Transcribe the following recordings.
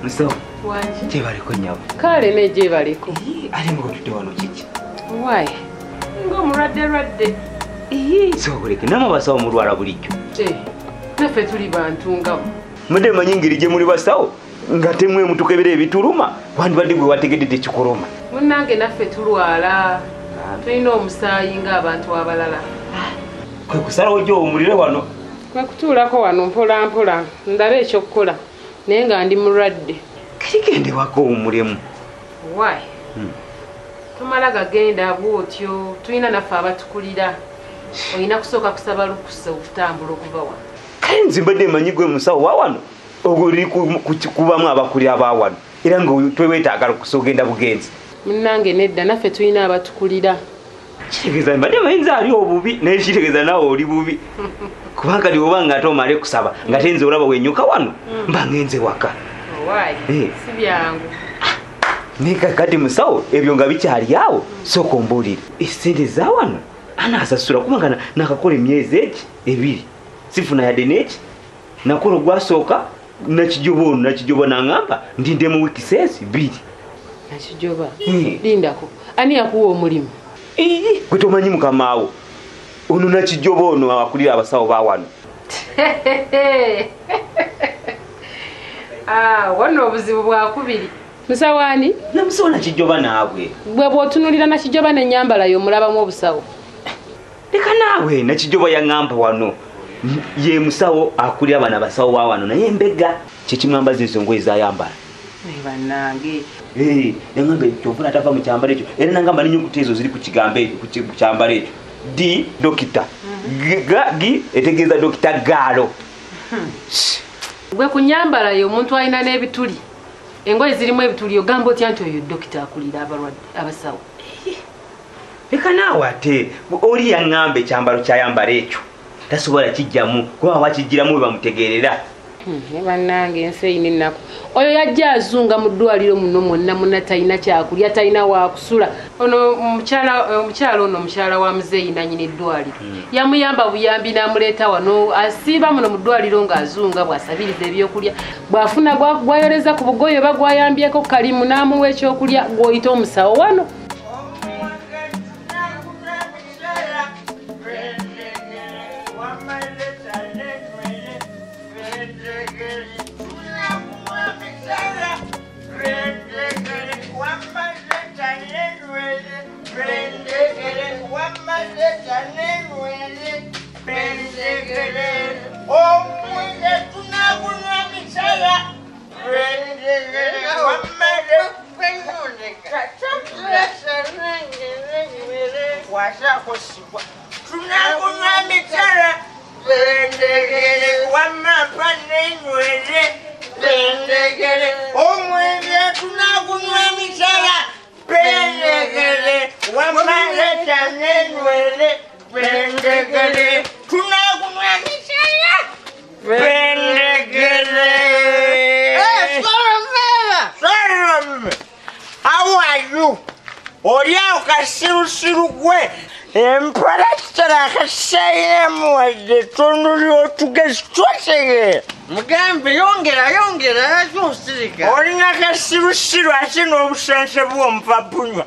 Musawo. Wangi. Gyebaleko nnyabo. Kale ne gyebaleko. Ate ng'otudde wano kiki? Why? Ng'omulwadde lwadde. Sookuleke namwe abasawo mulwala bulijjo. Naffe tuli bantu nga bo. Mudde mmanyi engeri gye muli basawo nga temwe mutukebera ebituluma wandibadde gwe wategedde tekikuluma. Munnange naffe tulwala. Tulina omusaayi ng'abantu abalala. Kwe kusalawo gy'owummulire wano. Kwe kutuulako wano mpola mpola ndabe ekyokukola naye nga ndi mulwadde. Kigende wako owummulemu. Why? Tumala gagenda bw'otyo tulina naffe abatukulira. Olina kusooka kusaba lukusa okutambula okuva wano. Kale nze mbadde mmanyi gwe musawo wa wano oguli kubamu abakulira aba wano era nga twewetaaga lukusa ogenda bugenzi. Munnange nedda naffe tulina abatukulira. Kitegeeza mbadde mmanyi nze ali obubi naye kitegeeza naawe oli bubi. Kubanga kati oba nga ate omale kusaba nga te nze olaba wenyuka wano mba ngenze waka. Why? Si byangu. Naye kati musawo ebyo nga bikyali awo sooka ombuulire essente za wano anaasasula kubanga nakakola emyezi egi ebiri sifuna yadde n'eki nakola ogwasooka nakijoba ono nakijoba n'aŋŋamba ndinde mu wiiki seezi bbiri. Nakijoba? Lindako ani yakuwa omulimu? Gwe tomanyi mukamaawo ono nakijoba ono akulira abasawo ba wano. Wano obuzibu bwakubiri. Musawo ani? Namusawo nakijoba naawe. Bwe bw'otunuulira nakijoba n'ennyambala yo omulabamu obusawo. Leka naawe nakijoba yaŋŋamba wano ye musawo akulira bano abasawo ba wano naye mbega kyekimwambaza ezo ngoye zayambala. Bannange. Yaŋŋamba kyovula atava mu kyambalo ekyo era nangamba n'ennyukuta ezo ziri ku kigambo ekyo ku kyambalo ekyo. D dokita. G etegeeza dokita Gaalo. Gwe ku nnyambala yo omuntu alina n'ebituli. Engoye zirimu ebituli ogamba otya nti oyo dokita akulira abalwadde abasawo. Leka naawe ate oli yaŋŋamba ekyambalo kyayambala ekyo tasobola kijjamu kuba wakigiramu we bamutegeerera. Bannange ensi eyina ennaku. Oyo yajja azunga mu ddwaliro muno mwonna mwonna talina kyakulya talina waakusula. Ono omukyala ono omukyala wa muzeeyi nannyini eddwaliro yamuyamba buyambi n'amuleeta wano asiiba muno mu ddwaliro ng'azunga bw'asabiriza ebyokulya bw'afuna gwayoleza ku bugoye oba gwayambyeko kalimu n'amuwa ekyokulya gw'oyita omusawo wano. How are you? Oli awo kasirusiru gwe empala kitala akasayiremu wadde ettondo ly'otugezi twategeera. Mugambe yongera yongera lwaki osirika? Olina kasirusiru ate n'obusense bw'omupapunywa.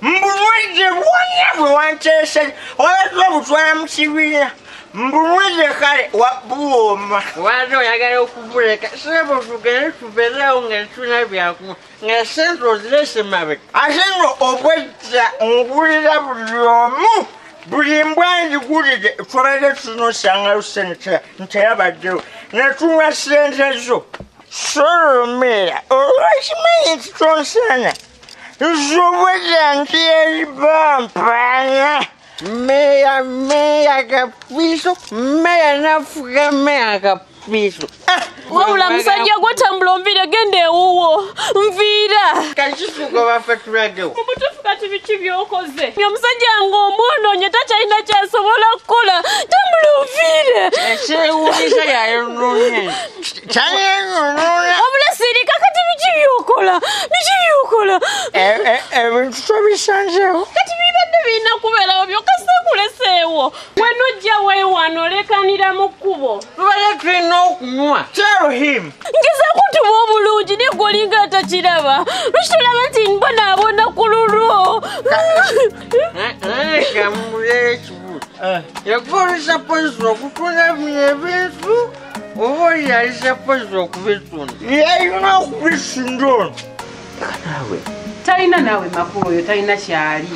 Mbulwadde bwonna bwe wanteesa obadde obutwala mu kibiina. Mbulwadde kale buwooma. Wali oyagala okubuleka sebo tugende tubeerewo nga tulina byakunywa nga ssente ozirese mabega. Ate nno obwedda ngulira buli omu buli mbwa ngigulire tubadde tunosangayo ssente nteyabaddewo ne tunywa ssente zo. Solomera olwakimanyi nti tonsana nze obwedda nti eri bampaana. Meya meya kapiso meya nafuga meya kapiso. Wabula musajja gwotambula onviire genda ewuwo nviira. Kakisuka baffe tulagewo. Mu butuufu kati biki by'okoze? Omusajja ng'omwonoonye takyalina ky'asobola kukola tambula onviire. Ekyewuunyisa yayonoonye. Kyayonoona. Wabula sirika kati biki by'okola? Biki by'okola? Ebintu tobisanzeewo. Kati bibadde birina kubeerawo byokka sikuleseewo. Wenojja weewano olekanira mu kkubo. Tubadde tulina okunywa. Tell him. Ngezaako tuba obulungi. bulungi naye gwe olinga atakiraba. Lwaki tolaba nti mbonaabona ku lulwo? Leka mbuulire ekibuuzo. Yakukozesa pozi okutunda bino ebintu oba oli yalisa pozi okubitunda? Yalina okubitunda ono. Leka naawe. Talina naawe makulu oyo talina kyali.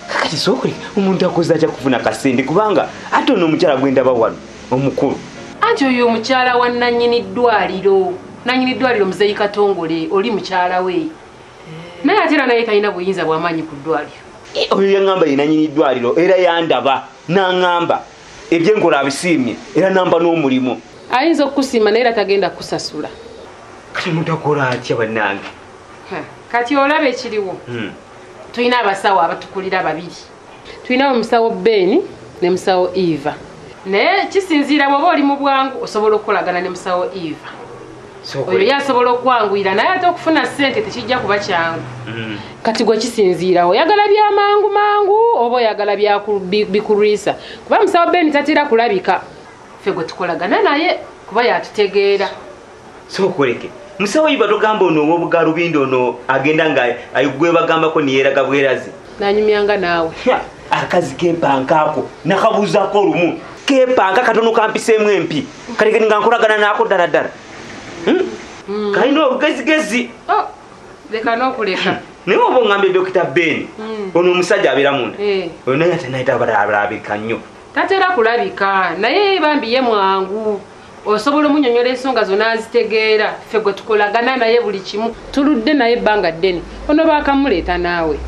Kakati sookole omuntu akoze atya kufuna kasente kubanga ate ono omukyala gwe ndaba wano omukulu. Anti oyo omukyala wa nannyini ddwaliro. Nannyini ddwaliro Muzeeyi Katongole oli mukyala we. Naye ate era naye talina buyinza bw'amaanyi ku ddwaliro. Oyo yaŋŋamba ye nannyini ddwaliro era yandaba n'aŋŋamba ebyenkola abisiimye era namba n'omulimu. Ayinza okukusiima naye era tagenda kukusasula. Kati omuntu akola atya bannange? Kati olaba ekiriwo. Tulina abasawo abatukulira babiri. Tulina omusawo Ben ne musawo Eva. Naye kisinziira bw'oba oli mu bwangu osobola okukolagana ne musawo Eva. Oyo ye asobola okwanguyira naye ate okufuna ssente tekijja kuba kyangu. Kati gwe kisinziirawo oyagala bya mangu mangu oba oyagala bya bikulwisa. Kuba musawo Ben tatera kulabika. Ffe gwe tukolagana naye kuba yatutegeera. Sookoleke. Musawo Eva togamba ono ow'obugalubindi ono agenda nga gwe bagambako niyeraga bwerazi. Nanyumyanga naawe. Akazi kempanka ako nakabuuzaako olumu. Kempanka katono kampiseemu empi. Kale nga nkolagana naako ddala ddala. Kalina olugezigezi. Leka n'okuleka. Naye oba oŋŋambye Dokita Ben ono omusajja abeera munda. Oyo naye ate naye tabalabika nnyo. Tatera kulabika naye bambi ye mwangu. Osobola omunyonyola ensonga zonna azitegeera. Ffe gwe tukolagana naye buli kimu. Tuludde naye ebbanga ddene. Ono baakamuleeta naawe.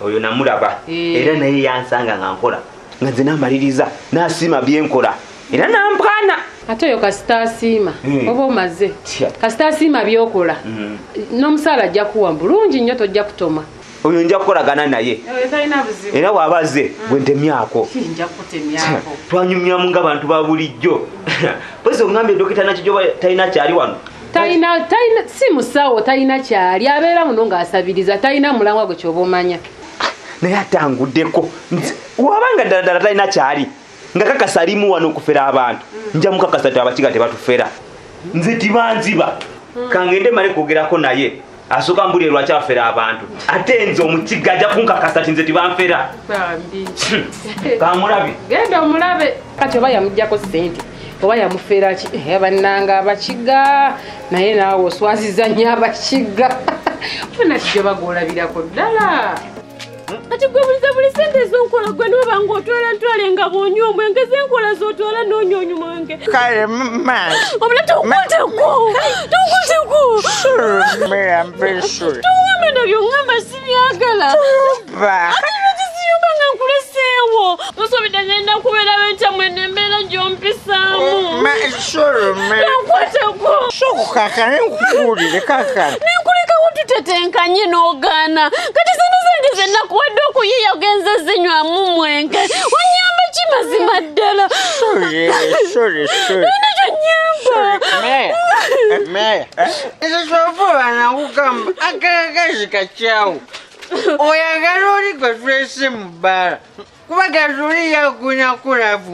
Oyo namulaba era naye yansanga nga nkola. Nga nze namaliriza n'asiima bye nkola. Era nampaana. Ate oyo kasita asiima oba omaze. Kasita asiima by'okola. N'omusaala ajja kuwa bulungi nnyo tojja kutoma. Oyo nja kukolagana naye. Oyo talina buzibu. Era bw'aba azze gwe ntemyako. Nja kukutemyako. Twanyumyamu ng'abantu ba bulijjo. Pozi oŋŋambye Dokita Nakijoba talina kyali wano. Talina si musawo talina kyali abeera muno ng'asabiriza talina mulamwa gwe ky'oba omanya. Naye atanguddeko. Wabanga ddala ddala talina kyali. Nga kakasa alimu wano okufera abantu. Nja mukakasa nti abakiga tebatufera. Nze tibanziba. Kangende male kwogerako naye. Asooka mbulire lwaki afera abantu. Ate nze omukiga ajja kunkakasa nti nze tibanfera. Bambi. Kamulabe. Genda omulabe. Kati oba yamuggyako ssente. Oba yamufera ki? Bannanga abakiga. Naye naawe oswaziza nnyo abakiga. Funa kijoba gw'olabirako ddala. Kati gwe buli ssente ez'onkola gwe n'oba ng'otwala ntwale nga bw'onywa omwenge z'enkola z'otwala n'onywa omwenge. Kale maaso. Obula tonkwateko. Tonkwateko. Sorry, I'm very sorry. Toŋŋamba nabyo ŋŋamba sibyagala. Toyomba. Ate lwaki siyomba nga nkuleseewo? Nsobidde ngenda kubeerawo enkya mwene embeera gy'ompisaamu. Sorry, Tonkwateko. Sooka kaakano nkubuulire kaakano. Nenkulekawo tutetenkanye n'ogaana. Kati sente zange ze nakuwadde okuyiiya ogenze zinywamu mwenge. Wannyamba ki mazima ddala? Sorry. Tolina ky'onnyamba. Meya. Nze kyova oba nakugamba akakazi kakyawo. Oyagala oli gwe tulese mu bbaala. Kuba gazuli yagunakulavu.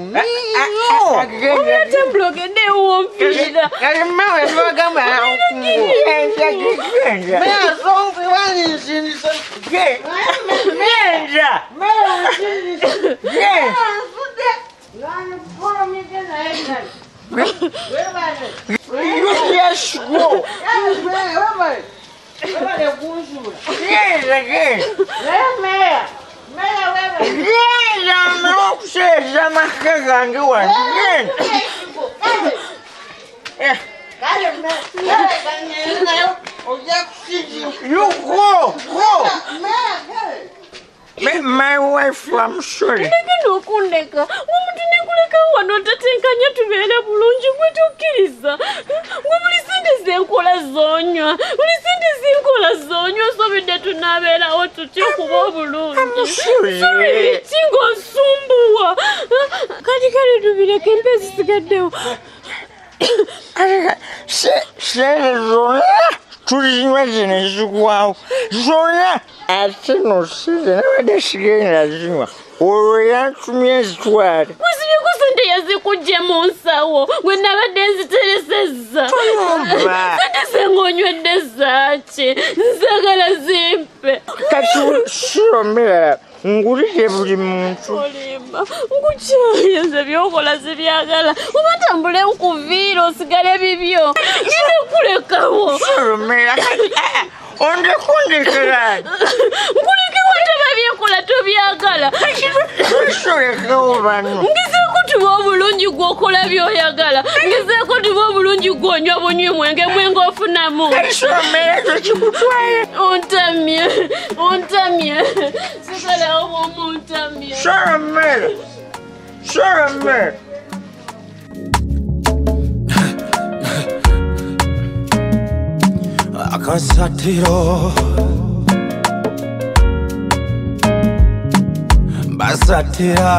Obula tembula ogende ew'onfiira. Kati mawe bagamba okungu. Genda. Meya songi wanisindisa. Genda. Meya onsindisa. Genda. You just go. Genda, genda. Genda n'okuseeza amaka gange wano. Genda. You go, go. My wife, I'm sorry. Nagenda okundeka. Omuntu nenkulekawo wano ntetenkanya tubeere bulungi gwe tokkiriza. Gwe buli ssente zenkola z'onywa. Buli ssente zenkola z'onywa osobidde tunaabeerawo tutya okuba obulungi. I'm sorry. Sorry biki ng'osumbuwa. Kati kale tubireke empa ezisigaddewo. Sente zonna tuzinywa zino ezigwawo zonna ate no sente nabadde sigenda zinywa olwo yantumye nzitwale. Wesibyeko sente yazikuggye mu nsawo gwe nabadde nziteresezza. Toyomba. Sente ki? Nzagala zimpe. Kati siromera ngulire buli muntu. Olimba, nkukyaye nze by'okola sibyagala. Oba tambule nkuviire osigale bibyo. Ngenda kulekawo. Siromera kati ondekundekera. Nkulekewo toba byenkola tobyagala. Solekawo bano. Ngezeeko tuba obulungi gw'okola by'oyagala. Ngezeeko tuba obulungi gw'onywa bunywi mwenge mwenge ofunamu. Siromera tekikutwala. Ontamye, ontamye. Sigalawo bw'omu ontamye. Siromera, siromera. Akasatiro basatira.